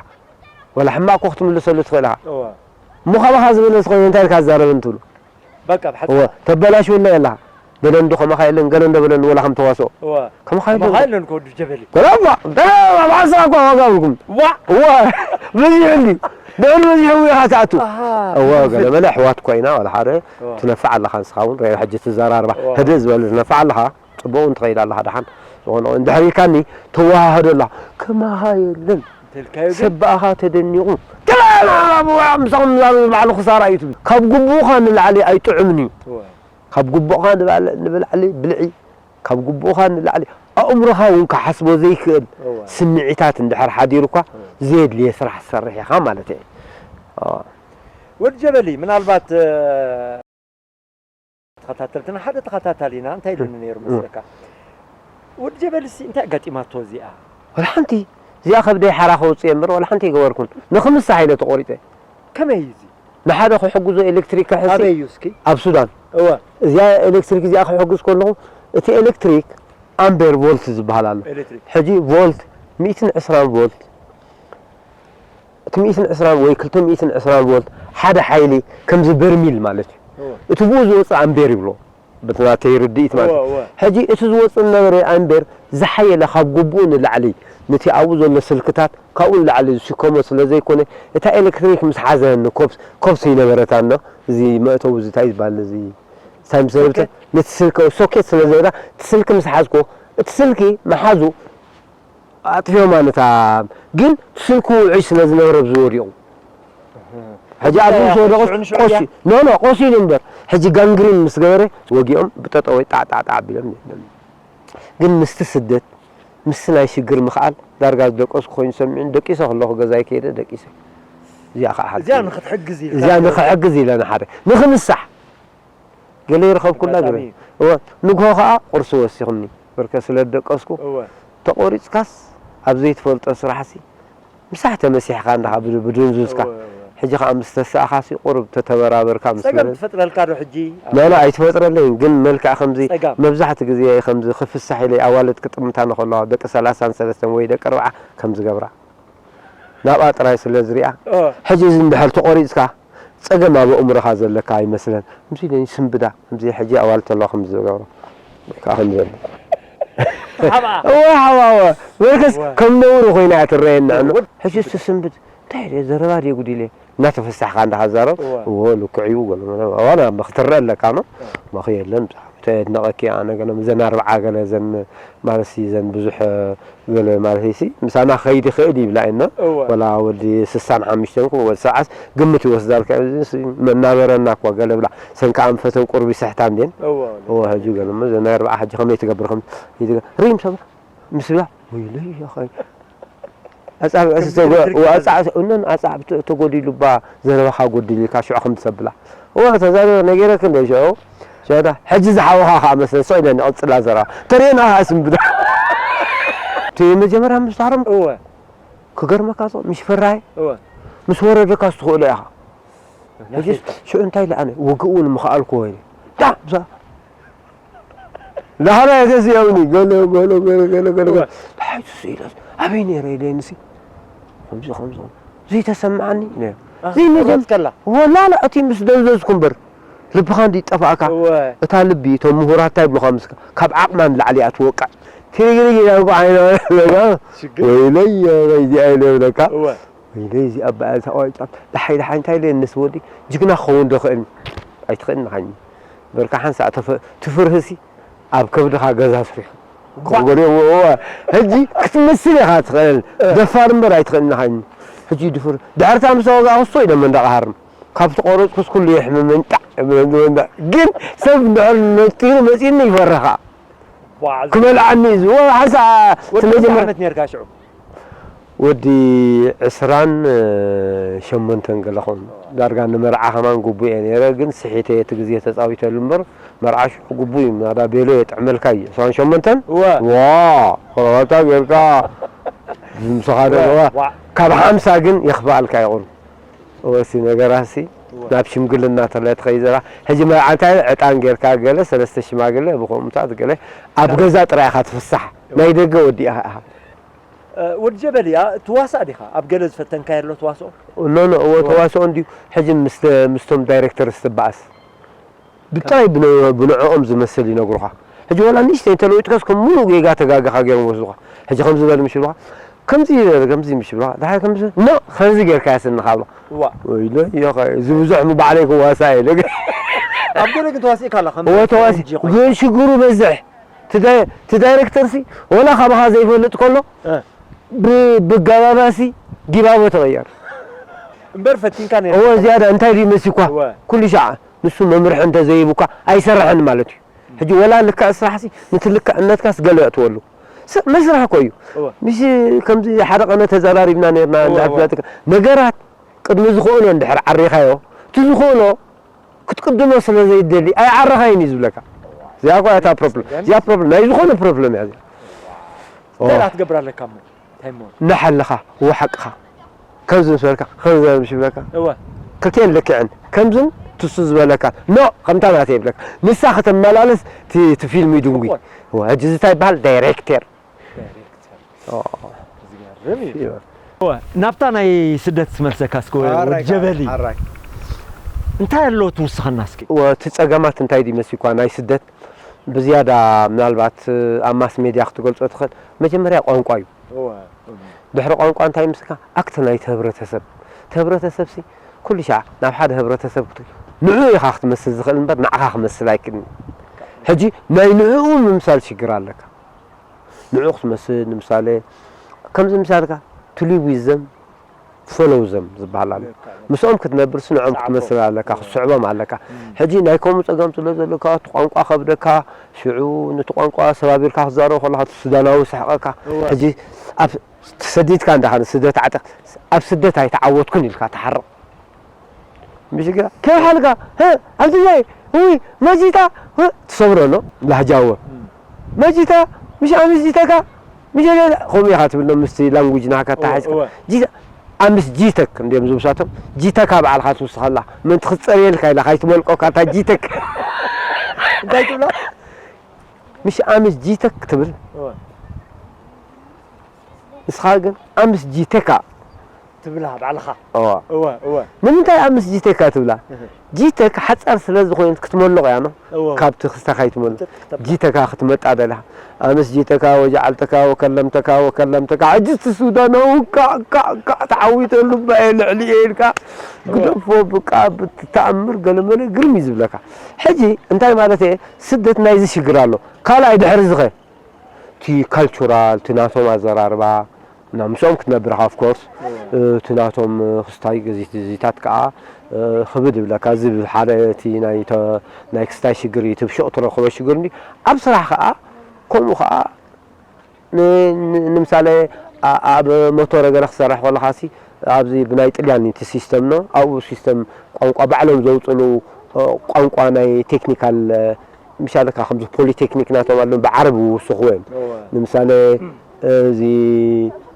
ወላ ሕማቕ እኮ ክትምልሰሉ ትኽእል ኢኻ። እወ። እሞ ካባኻ ዝበለ ዝኾነ እንታይ ኢልካ ትዛረብ እንትብሉ? በቃ፣ ብሓጺር። እወ፣ ተበላሽወና የላ። ገለ እንዶ ከማኻ የለን፣ ገለ እንዶ በለኒ ወላ ከም ተዋስኦ። እወ። ከማኻ የለን። ከማኻ የለን እኮ ወዲ ጀበሊ። ገለ እባ፣ ገለ እባ፣ ኣብ ሓንሳእ እኮ ዋጋ ኣብልኩም። ዋ! እወ፣ በዚሑ እንዲ። ንዕኡ በዚሑ ኢኻ ትኣቱ። ኣሃ፣ እወ፣ ትውስድ። ገለ መለ ኣሕዋት እኮ ኢና፣ ዋላ ሓደ እወ። ትነፍዕ ኣለኻ ንስኻ እውን፣ ሬ-፣ ሕጂ ትዘራርባ። እወ። ህድእ ዝበሉ ትነፍዕ ኣለኻ። ጽቡቕ እውን ትኸይድ ኣለኻ፣ ደሓን ዝኾነ እንድሕር ኢልካኒ፣ ተወሃህዶ ኣለኻ። ከማኻ የለን። እንተልካዮ ግን? ሰብ ብኣኻ ተደኒቑ። ትላላ፣ ምሳኹም ዛረቡ ባዕሉ ክሳራ እዩ ትብል። ካብ ግቡእኻ ንላዕሊ ኣይጥዑምን እዩ። እወ። ካብ ግቡእኻ ንባለ-፣ ንብላዕሊ ብልዒ፣ ካብ ግቡእኻ ንላዕሊ ኣእምሮኻ እውን ክሓስቦ ዘይክእል እወ። ስምዒታት እንድሕር ሓዲሩካ፣ እወ። ዘየድልየ ስራሕ ትሰርሕ ኢኻ ማለት እየ። ኣዎ። ወዲ ጀበሊ፣ ምናልባት፣ እ፣ ተኸታተልትና ሓደ ተኸታታሊና እንታይ ኢሉኒ ነይሩ እም። መስለካ? ወዲ ጀበልሲ እንታይ ኣጋጢማቶ እዚኣ? ወላ ሓንቲ። እዚኣ ከብደይ ሓራ ከውጽእ እየ እምበር ወላ ሓንቲ ኣይገበርኩን። ንኽምሳሕ ኢለ ተቖሪጸ። ከመይ እዩ እዚ? ንሓደ ክሕግዞ ኤሌክትሪክ ክሕሲ ኣበይ እዩ እስኪ? ኣብ ሱዳን። እወ። እዚኣ ኤሌክትሪክ እዚኣ ክሕግዝ ከለኹ፣ እቲ ኤሌክትሪክ ኣምቤር ቮልት ዝበሃል ኣሎ። ኤሌክትሪክ። ሕጂ ቮልት ሚእትን ዕስራን ቮልት፣ እቲ ሚእትን ዕስራን ወይ ክልተ ሚእትን ዕስራን ቮልት ሓደ ሓይሊ ከምዚ በርሚል ማለት እዩ። እወ። እቲ ብኡ ዝወፅእ ኣምቤር ይብሎ። በቲ ናተይ ርድኢት ማለት እወ፣ እዩ። እወ። ሕጂ እቲ ዝወፅእ ዝነበረ ኣምቤር ዝሓየለ ካብ ግቡኡ ንላዕሊ ነቲ ኣብኡ ዘሎ ስልክታት ካብኡ ንላዕሊ ዝሽከሞ ስለ ዘይኮነ እታ ኤሌክትሪክ ምስ ሓዘኒ ኮብስ-፣ ኮብስ ይነበረታ እኖ እዚ መእተዊ እዚ እንታይ ዝበሃል እዚ እንታይ ምስ ነበረታ ሶኬት? ነቲ ስልኪ ሶኬት ስለ ዝበላ እቲ ስልኪ ምስ ሓዝኮ እቲ ስልኪ መሓዙ ኣጥፊኦማ ነታ ግን ስልኩ ውዑይ ስለ ዝነበረ ኣብዚ ወዲቑ። ሕጂ ኣብዚ እንታይ ምስ ወደቑ ሽዑ ንሽዑ ቆሲ-፣ እያ? ኖ፣ ኖ፣ ቆሲሉ እምበር። ሕጂ ጋንግሪን ምስ ገበረ ወጊኦም ብጠጠወይ ጣዕ፣ ጣዕ፣ ጣዕ ኣቢሎም ነይሮም። ግን ምስቲ ስደት፣ ምስቲ ናይ ሽግር ምኽኣል፣ ዳርጋ ዝደቀስኩ ኮይኑ ሰሚዑን ደቂሰ ከለኹ ገዛይ ከይደ ደቂሰ። እዚኣ ከዓ ሓቂ እዚኣ እዩ። ንኽትሕግዝ ኢልካ እዚኣ ገይርካ። ንኽሕግዝ ኢለ ንሓደ። ንኽምሳሕ። ገለ ይረኸብኩላ ኣጋጣሚ ገለ። እዩ። እወ፣ ንግሆ ኸዓ ቁርሲ ወሲኹኒ። በርከ ስለ ዝደቀስኩ፣ እወ። ተቖሪጽካስ ኣብ ዘይትፈልጦ ስራሕሲ፣ ምሳሕ ተመሲሕካ እንዲኻ ብድ-፣ ብድንዙዝካ። እወ፣ እወ። ሕጂ ኸዓ ምስ ተሳእኻሲ ቁሩብ ተተበራበርካ ምስ ጸገም በለ ትፈጥረልካ ዶ ሕጂ? ኖ፣ ኖ፣ ኣይትፈጥረለይን፣ ግን መልክዕ ከምዚ ጸጋም። መብዛሕትኡ ግዜ ከምዚ ክፍሳሕ ኢለ ኣዋልድ ክጥምታ ንኸለዋ ደቂ ሰላሳን ሰለስተን ወይ ደቂ ኣርብዓ ከም ዝገብራ። ናብኣ ጥራይ ስለ ዝሪኣ፣ እ። ሕጂ እዚ እንድሕር ተቖሪጽካ፣ ጸገም ኣብ ኣእምሮኻ ዘለካ ኣይመስለን። ከምዚ ኢለን ይስንብዳ፣ ከምዚ ሕጂ ኣዋልድ ተለዋ ከም ዝገብሮ። ከኣ ከም ዘሎ። ሓብኣ። እወ፣ ሓብኣ፣ እወ። በርከስ እወ። ከም ነውሪ ኮይና እያ ትረኣየና፣ እኖ። እወ። ሕጂ ትስንብድ፣ እንታይ ድየ ዘረባ ድየ ጉድ ኢለ? እናተፈሳሕካ እንዳሃዛረብ፣ እወ። እወ፣ ልክዕ እዩ፣ ገለ መለ፣ ዋላ ክትረአ ኣለካ፣ ኖ? እወ። መኺ የለን፣ ብዛዕባ ተድነቐኪ፣ ኣነ ገለ፣ እዘን ኣርብዓ ገለ፣ እዘን፣ ማለትሲ፣ እዘን ብዙሕ፣ ገለ፣ ማለትሲ፣ ምሳና ክኸይድ ይኽእል ይብላ እየን፣ ኖ? እወ። ወላ ወዲ ስሳን ሓሙሽተን፣ ወዲ ሰብዓስ ግምት ይወስዳልካ፣ እዚ መናበረና እኳ፣ ገለ ብላ፣ ሰን ከኣ ኣንፈተን ቁሩብ ይስሕታ እንድየን? እወ። እወ፣ ሕጂ ገለ፣ እሞ፣ እዘን ናይ ኣርብዓ ሕጂ ከመይ ትገብር፣ ከም፣ ሪም ሰብ፣ ምስ ብላ፣ ወይለይ፣ ያኸይ፣ ኣጻብዕቲ ሕጂ ተጎ-፣ ክርክር ኣጻ-፣ እነን ኣጻብዕቲ ተጎዲሉባ ዘረባኻ ጎዲልካ ሽዑ ከም ትሰብላ። እወ፣ ተዛሪበ ነጊረኪ እንደ ሽዑ። ሽዑ ሕጂ ዝሓወኻ ኸኣ መስለ፣ ስቕ ኢለ ንቐጽላ ዘረባ። ተርእየና ኸኣ ስንብዳ። እቲ መጀመርያ ምስ ተሃረምኩ፣ እወ። ክገርመካ እዞ ምሽ ፈራይ እወ ምስ ወረደካ ስትኽእሎ ኢኻ። ሕጂ ሽዑ እንታይ ኢለ ኣነ ውግእ እውን ምኽኣልኩዎ ኢለ። ዳ ብዛ ላህላ የገዚኦምኒ ገለ ገለ ገለ ገለ ገለ እወ። ገለ። ብሓይሱ ስኢለስ ኣበይ ነይረ ኢለኒ ሲ ከምዚ ከምዚ ዘይተሰማዓኒ ነይሩ። ዘይነጀም ከላ ወላ ላ እቲ ምስ ደንዘዝኩ እምበር ልብኻ እንዲ ጠፋእካ እወ። እታ ልቢ እቶም ምሁራት እንታይ ይብሉኻ ምስካ ካብ ዓቕማ ንላዕሊ እያ ትወቅዕ። ትርግርግ ኢላ እኮ ዓይና ሽግር ወይለይ ወይዚኣ ኢለ ይብለካ። እወ። ወይለይ እዚኣ በኣል ተቋይጫ። ደሓይ ደሓይ እንታይ ኢለ ንስ ወዲ ጅግና ክኸውን ዶ ክእል ኣይትኽእልን ኢኻ። በርካ ሓንሳእ ተፈ- ትፍርህሲ ኣብ ከብድኻ ገዛ ስሪሑ ክጎርዮ እወ። ሕጂ ክትምስል ኢኻ ትኽእል እ። ደፋር እምበር ኣይትኽእልን ኢኻ። ሕጂ ድፍር ድሕርታ ምስ ተወጋእኩ እሶ ኢለ መንደቕ ሃርም ካብ ተቆረፅኩስ ኩሉ የሕምመን ጣዕ የብለኒ ወንዳ። ግን ሰብ እንድሕር ነጢሩ መፂኒ ይፈርኻ። ዋ፣ እዚ ክበልዓኒ እዩ ዝዎ ሓንሳ ወዲ ስለ ክንደይ ጀመረ ዓመት ነርካ ሽዑ? ወዲ ዕስራን ሸሞንተን ገለ ኾን ዳርጋ ንመርዓ ከማን ግቡእ እየ ነይረ። ግን ስሒተ እቲ ግዜ ተፃዊተሉ እምበር መርዓ ሽዑ ግቡእ እዩ። ናዳ ቤሎ የጥዕመልካ እዩ። ዕስራን ሸሞንተን እወ። ዋ ኸረባታ ጌርካ ዝምስኻ ዋ፣ ደለዋ ዋ። ካብ ሓምሳ ግን የኽፍኣልካ ይቑን። እወ፣ እቲ ነገራሲ እወ። ናብ ሽምግልና ተለ ትኸይድ ዘላ። ሕጂ መርዓ እንታይ ዕጣን ጌርካ ገለ ሰለስተ ሽማግለ ብኸምኡታት ገለ ኣብ ገዛ ጥራይ ኢኻ ትፍሳሕ። እወ። ናይ ደገ ወዲእኻ ኢኻ። እ፣ ወዲ ጀበሊ፣ ኣ፣ ትዋሳእ ዲኻ? ኣብ ገለ ዝፈተንካዮ ኣሎ ተዋስኦ? ኖ፣ ኖ፣ እወ፣ እወ። ተዋስኦ እንድዩ። ሕጂ ምስ፣ ምስቶም ዳይሬክተር ስትበኣስ። ብጣይ ብን-፣ ብንዕኦም ዝመስል ይነግሩኻ። ሕጂ ወላ ንእሽተይ እንተለዊጥካስ ከም ሙሉእ ጌጋ ተጋግኻ ገይሮም ወስዱኻ። ሕጂ ከምዚ በል ምሽ ይብሉኻ፣ ከምዚ ይበል፣ ከምዚ ምሽ ይብሉኻ፣ ደሓር ከምዚ፣ ኖ፣ ከምዚ ጌርካ ያስንኻ ብሎ። እዋ። ወይለ፣ ይኸ፣ እዚ ብዙሕ ምባዕለይ ክዋሳእ እየ፣ ደገ። ኣብ ገለ ግን ተዋሲእካ ኣላ፣ ከም እወ፣ ተዋሲ-፣ ቆንጆ ኮይንካ። ግን ሽግሩ በዝሕ። እቲ ዳይ-፣ እቲ ዳይሬክተር ሲ፣ ወላ ካባኻ ዘይፈልጥ ከሎ፣ እ። ብ-፣ ብጋባባሲ ጊባቦ ተቐየር። እምበር ፈቲንካ ነይርካ። እወ፣ ዝያዳ እንታይ ድዩ መሲኳ? እወ። ኩሉ ሻዕ ንሱ መምርሒ እንተዘይቡካ ኣይሰርሕን ማለት እዩ። ሕጂ ወላ ልክዕ ስራሕሲ ነቲ ልክዕነትካስ ገለ የእትወሉ። ስ-፣ መስርሕ እኮ እዩ። እወ። ምስ ከምዚ ሓደ ቀነ ተዘራሪብና ነይርና፣ እወ፣ እንድሕር እወ። ፍለጥካ ነገራት ቅድሚ ዝኽእሎ እንድሕር ዓሪኻዮ፣ እቲ ዝኽእሎ ክትቅድሞ ስለ ዘይደሊ ኣይዓረኻይን እዩ ዝብለካ። እዚኣ እኮ እያ እታ ፕሮብለም። እዚኣ ፕሮብለም፣ ናይ ዝኾነ ፕሮብለም እያ እዚኣ። እንታይ ኦ። ደኣ ክትገብር ኣለካ እሞ? እንታይ እሞ? እናሓለኻ፣ እወ ሓቅኻ። ከምዚ ምስ በልካ፣ ከምዚ ምስ ይብለካ። እወ። ከኬን ልክዕን፣ ከምዝን ትሱ ዝበለካ። ኖ፣ ከምታ ናተይ ይብለካ። ንሳ ከተመላለስ እቲ፣ እቲ ፊልም ይድንጉ። እኮ። እወ፣ ሕጂ እዚ እንታይ ይበሃል? ዳይሬክተር። ዳይሬክተር። ኦ። ዝገርም እዩ። እወ። እወ፣ ናብታ ናይ ስደት ስመልሰካ እስከ ወ-፣ ኣራይ ወዲ ጀበሊ። ኣራይ። እንታይ ኣሎ ትውስኸና እስኪ? እወ፣ እቲ ጸገማት እንታይ ድዩ መሲኳ ናይ ስደት? ብዝያዳ ምናልባት ኣብ ማስ ሜድያ ክትገልጾ ትኽእል። መጀመርያ ቋንቋ እዩ። እወ። ድሕሪ ቋንቋ እንታይ ምስልካ? ኣክት ናይቲ ህብረተሰብ። እቲ ህብረተሰብሲ ኩሉ ሻዕ ናብ ሓደ ህብረተሰብ ክት-፣ ንዕኡ ኢኻ ክትመስል ዝኽእል እምበር ንዓኻ ክመስል ኣይክእልን። ሕጂ ናይ ንዕኡ ምምሳል ሽግር ኣለካ። ንዕኡ ክትመስል፣ ንምሳሌ፣ ከምዚ ምሳልካ፣ to live with them፣ follow them ዝበሃል ኣሎ። ልክዕ፣ ልክዕ። ምስኦም ክትነብርሲ ንዕኦም ክትስዕቦም። ክትመስል ኣለካ፣ እወ። ክትስዕቦም ኣለካ። እም። ሕጂ ናይ ከምኡ ጸገም ስለ ዘለካ፣ እቲ ቋንቋ ከብደካ፣ ሽዑ ነቲ ቋንቋ ሰባቢርካ ክትዛረቦ ከለኻ፣ እቲ ሱዳናዊ ይስሕቐካ። እወ። ሕጂ ኣብ ተሰዲድካ እንዲኻ ንስደት ዓጢቕ፣ ኣብ ስደት ኣይተዓወትኩን ኢልካ ትሓርቕ። ምሽ ገ-፣ ከይሓልካ፣ ሀ፣ ኣብቲ ዘይ፣ ውይ፣ መጂታ፣ ህ፣ ትሰብሮ ኣሎ፣ ላህጃ እወ። እም። መጂታ፣ ምሽ ኣምስ ጂተካ፣ ምሽ ገ-፣ ከምኡ ኢኻ ትብሎ፣ ምስቲ ላንጉጅ ናካ እወ፣ ተሓሒዝካ። እወ። ጂተ-፣ ኣምስ ጂተክ፣ እንዲዮም ዝብሳቶም፣ ጂተካ ባዕልኻ ትውስኸላ፣ ምእንቲ ክትጸርየልካ ኢላ፣ ካይትመልቆካ፣ እታ ጂተክ። እንታይ ትብሎ? ምሽ ኣምስ ጂተክ ትብል። እወ። ንስኻ ግን ኣምስ ጂተካ። ትብላ ባዕልኻ። እወ። እወ፣ እወ። ንምንታይ ኣምስ ጂተካ ትብላ? እህ። ጂተክ ሓጻር ስለ ዝኾይነት ክትመልቕ እያ፣ ኖ? እወ። ካብቲ ክስታኻ ይትመልቕ። ክትመልቕ። ጂተካ ክትመጣ ደሊኻ። ኣምስ ጂተካ ወጀዓልተካ ወከለምተካ ወከለምተካ። ሕጂ እቲ ሱዳናዊ ካዕ፣ ካዕ፣ ካዕ ተዓዊተሉ እባ እየ ልዕሊ እየ ኢልካ። እወ። ግደፎ፣ ብቃ፣ ብትተኣምር ገለመለ ግርም እዩ ዝብለካ። ሕጂ እንታይ ማለት እየ? ስደት ናይዚ ሽግር ኣሎ። ካልኣይ ድሕሪ ዝኸ? እቲ ካልቹራል፣ እቲ ናቶም ኣዘራርባ፣ እና ምስኦም ክትነብር ኢኻ፣ ኦፍ ኮርስ። እወ። እ፣ እቲ ናቶም፣ እ፣ ክስታይ ገዚት-፣ ዚታት ከኣ፣ እ፣ ክብድ ይብለካ። እዚ ብሓደ እቲ ናይ ተ-፣ ናይ ክስታይ ሽግር እዩ፣ እቲ ብሹቕ ትረኽቦ ሽግር እንዲ። ኣብ ስራሕ ከኣ ከምኡ ከኣ ን-፣ ን-፣ ንምሳሌ፣ ኣ-፣ ኣብ ሞቶረ ገለ ክሰርሕ ከለኻሲ፣ ኣብዚ ብናይ ጥልያን እቲ ሲስተም ኖ፣ ኣብኡ ሲስተም ቋንቋ ባዕሎም ዘውጽሉ፣ እ፣ ቋንቋ ናይ ቴክኒካል፣ እ፣ ምሻለካ ከምዚ ፖሊቴክኒክ ናቶም ኣለዉ፣ ብዓረብ ይውስኽዎ እዮም። እወ። ንምሳሌ፣ እም። እዚ